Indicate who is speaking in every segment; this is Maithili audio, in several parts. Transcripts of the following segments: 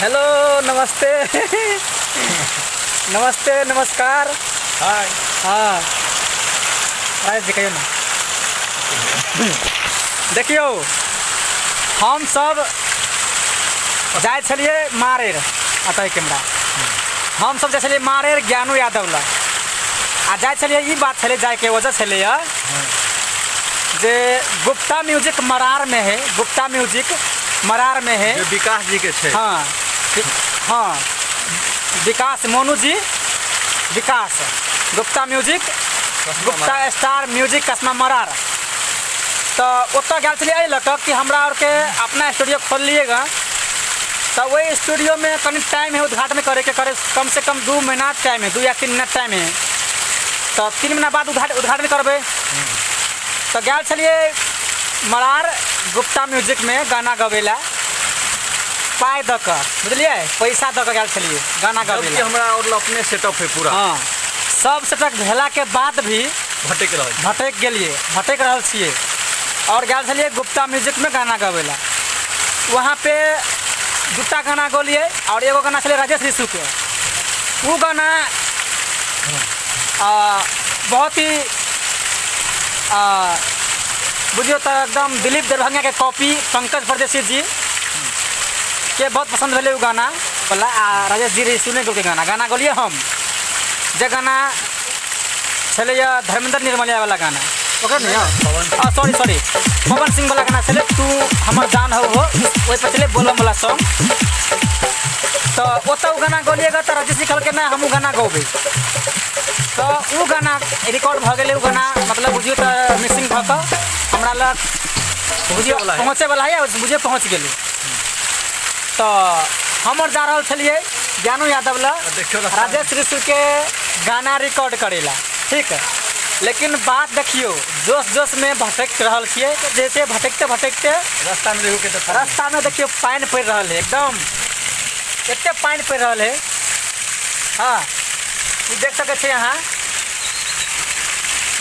Speaker 1: हेलो नमस्ते नमस्ते नमस्कार
Speaker 2: हाय
Speaker 1: हाँ राजेश जी कहियौ ने देखियौ हम सब जाइ छलियै मारेर अतः कैमरा हम सब जाइ छलियै मारेर ज्ञानू यादव लग आ जाइ छलियै ई बात छलै जाइके वजह छलैए जे गुप्ता म्यूजिक मरार में है गुप्ता म्यूजिक मरार में है
Speaker 2: जे विकास जी के छै
Speaker 1: हाँ हाँ Vikas Monu ji Vikas Gupta music Gupta star music कसमा मरार तऽ ओतऽ गेल छलियै एहि लऽ कऽ कि हमरा आरके अपना स्टूडियो खोललियै तऽ ओहि स्टूडियोमे कनि टाइम है उद्घाटन करैके करे कम से कम 2 महीना टाइम है 2 या 3 महीना टाइम है तऽ 3 महीना बाद उद्घाटन करबै तऽ गेल छलियै मरार गुप्ता म्यूजिकमे गाना गबै लए पाइ दऽ कऽ बुझलियै पैसा दऽ कऽ गेल छलियै गाना गबै लए
Speaker 2: हमरा और अपने सेटअप है पूरा
Speaker 1: हाँ सब सेटअप भेलाके बाद भी
Speaker 2: भटक रहल
Speaker 1: भटक गेलियै भटक रहल छियै और गेल छलियै गुप्ता म्यूजिकमे गाना गबै लए वहाँ पे दूटा गाना गौलियै और एगो गाना छलै राजेश ऋषुके ओ गाना बहुत ही बुझियौ तऽ एकदम दिलीप दरभंगाके कॉपी पंकज परदेशी जी के बहुत पसंद भेलै ओ गाना वाला आ राजेश जी ऋषु नहि गौलकै गाना गाना गौलियै हम जे गाना छलैए धर्मेंद्र निर्मलिया वाला गाना ओकर नहि यौ सॉरी सॉरी पवन सिंह वाला गाना छलै तू हमर जान हो ओहि पर छलै बोलम वाला सॉन्ग तऽ ओतऽ ओ गाना गौलियै तऽ राजेश जी कहलकै नहि हमहूँ गाना गौबै तऽ ओ गाना रिकॉर्ड भऽ गेलै ओ गाना मतलब बुझियौ तऽ मिक्सिंग भऽ कऽ हमरा लग बुझियौ पहुँचैवला है बुझियौ पहुँच गेलै तऽ हमर जा रहल छलियै ज्ञानू यादव लग राजेश ऋषिके गाना रिकॉर्ड करै लए ठीक है लेकिन बात देखियौ जोश जोशमे भटकि रहल छियै जैसे भटकते भटकते
Speaker 2: रास्तामे देखू
Speaker 1: रास्तामे देखियौ पानि पड़ि रहल है एकदम एते पानि पड़ि रहल है हाँ ई देख सकै छियै अहाँ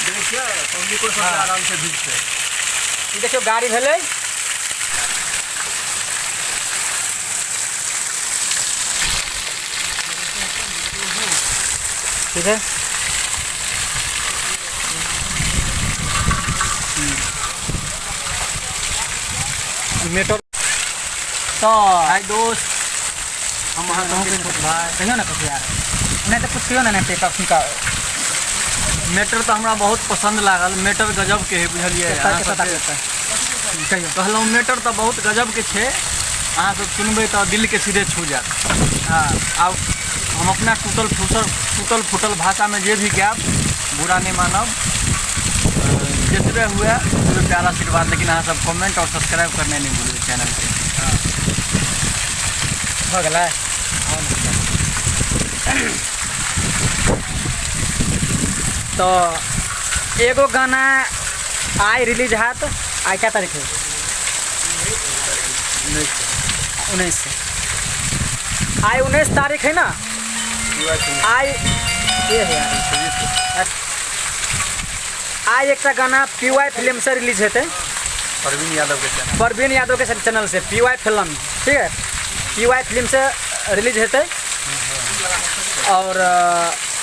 Speaker 2: देखियौ पब्लिको सब आराम से भीजतै
Speaker 1: ई देखियौ गाड़ी भेलै ठीक है
Speaker 2: मेटर
Speaker 1: तो
Speaker 2: हाय दोस्त हम अहाँ सबके छोट भाई
Speaker 1: कहियो ना कुछ यार नहीं तो कुछ कहियो ना नहीं पे का
Speaker 2: मैटर तऽ हमरा बहुत पसन्द लागल मैटर गजबके है बुझलियै अहाँ सबके
Speaker 1: कहियो
Speaker 2: कहलहुँ मैटर तऽ बहुत गजबके छै अहाँ सब सुनबै तऽ दिलके सीधे छू जायत
Speaker 1: हाँ
Speaker 2: आब हम अपना टूटल फूसल टूटल फूटल भाषामे जे भी गायब बुरा नहि मानब जतबे हुए ओतबे प्यार आशीर्वाद लेकिन अहाँ सब कमेंट और सब्सक्राइब करनाइ नहि भूलबै चैनलके
Speaker 1: भऽ गेलै तऽ एगो गाना आइ रिलीज हैत आइ क्या तारीख है 19 आइ 19 तारीख है ना आइ ये है यार आइ एकटा गाना पी वाई फिल्म से रिलीज हेतै
Speaker 2: प्रवीण यादव के चैनल
Speaker 1: प्रवीण यादव के चैनल से पी वाई फिल्म ठीक है पी वाई फिल्म से रिलीज हेतै और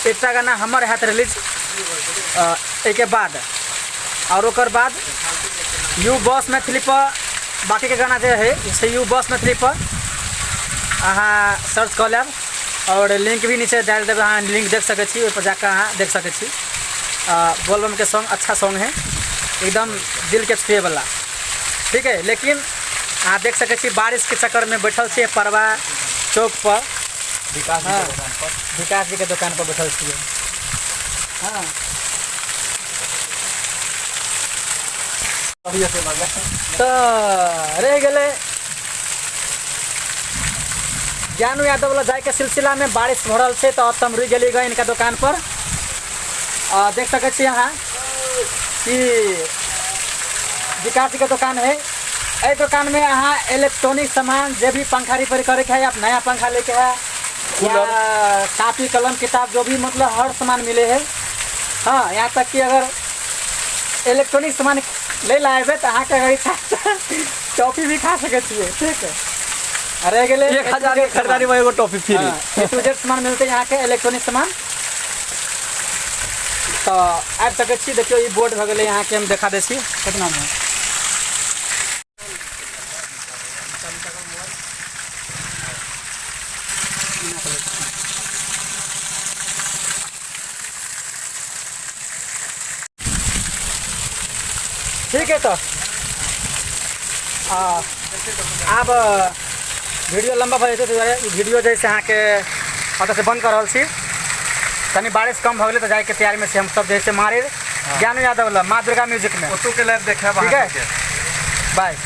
Speaker 1: एकटा गाना हमर हैत रिलीज एहिके बाद और ओकर बाद you बस मैथिली पर बाकीके गाना जे है से you बस मैथिली पर अहाँ सर्च कऽ लेब और लिंक भी नीचे डालि देबै अहाँ लिंक देख सकै छी ओहिपर जाकऽ अहाँ देख सकै छी बोलबम के सॉन्ग अच्छा सॉन्ग है एकदम दिल के छुए वाला ठीक है लेकिन अहाँ देख सकै छी बारिश के चक्कर में बैठल छियै परवा चौक पर
Speaker 2: विकास
Speaker 1: हाँ।
Speaker 2: जी के दुकान पर
Speaker 1: विकास जी के दुकान पर बैठल छियै हाँ तऽ रहि गेलै ज्ञानू यादव लग जाइके सिलसिलामे बारिश भऽ रहल छै तऽ ओतऽ हम रुकि गेलियै गऽ हिनका दोकान पर आ देख सकै छी अहाँ कि विकास जीके दोकान है एहि दोकानमे अहाँ इलेक्ट्रॉनिक सामान जे भी पंखा रिपेयर करैके है या नया पंखा लेके है या कॉपी कलम किताब जो भी मतलब हर सामान मिले है हाँ यहाँ तक कि अगर इलेक्ट्रॉनिक सामान लै लए अयबै तऽ अहाँके अगर इच्छा टॉफी भी खा सकै छियै ठीक है रहि गेलै
Speaker 2: 1000 के खरीदारी में एगो toffee free.
Speaker 1: A to Z सामान मिलतै अहाँके, इलेक्ट्रॉनिक सामान। तऽ आबि सकै छी। देखियौ, ई बोर्ड भऽ गेलै अहाँके, हम देखा दै छी कितनामे। ठीक है, तऽ आब वीडियो लम्बा भऽ जेतै, ताहि दुआरे ई वीडियो जे से अहाँके ओतऽसँ बन्द कऽ रहल छी। कनि बारिश कम भऽ गेलै तऽ जाइके तैयारीमे छी हमसब जे से मारे ज्ञानू यादव लग माँ दुर्गा म्यूजिकमे।
Speaker 2: ओतौ के लाइव देखायब।
Speaker 1: ठीक है।
Speaker 2: अहाँ सबके।
Speaker 1: बाय।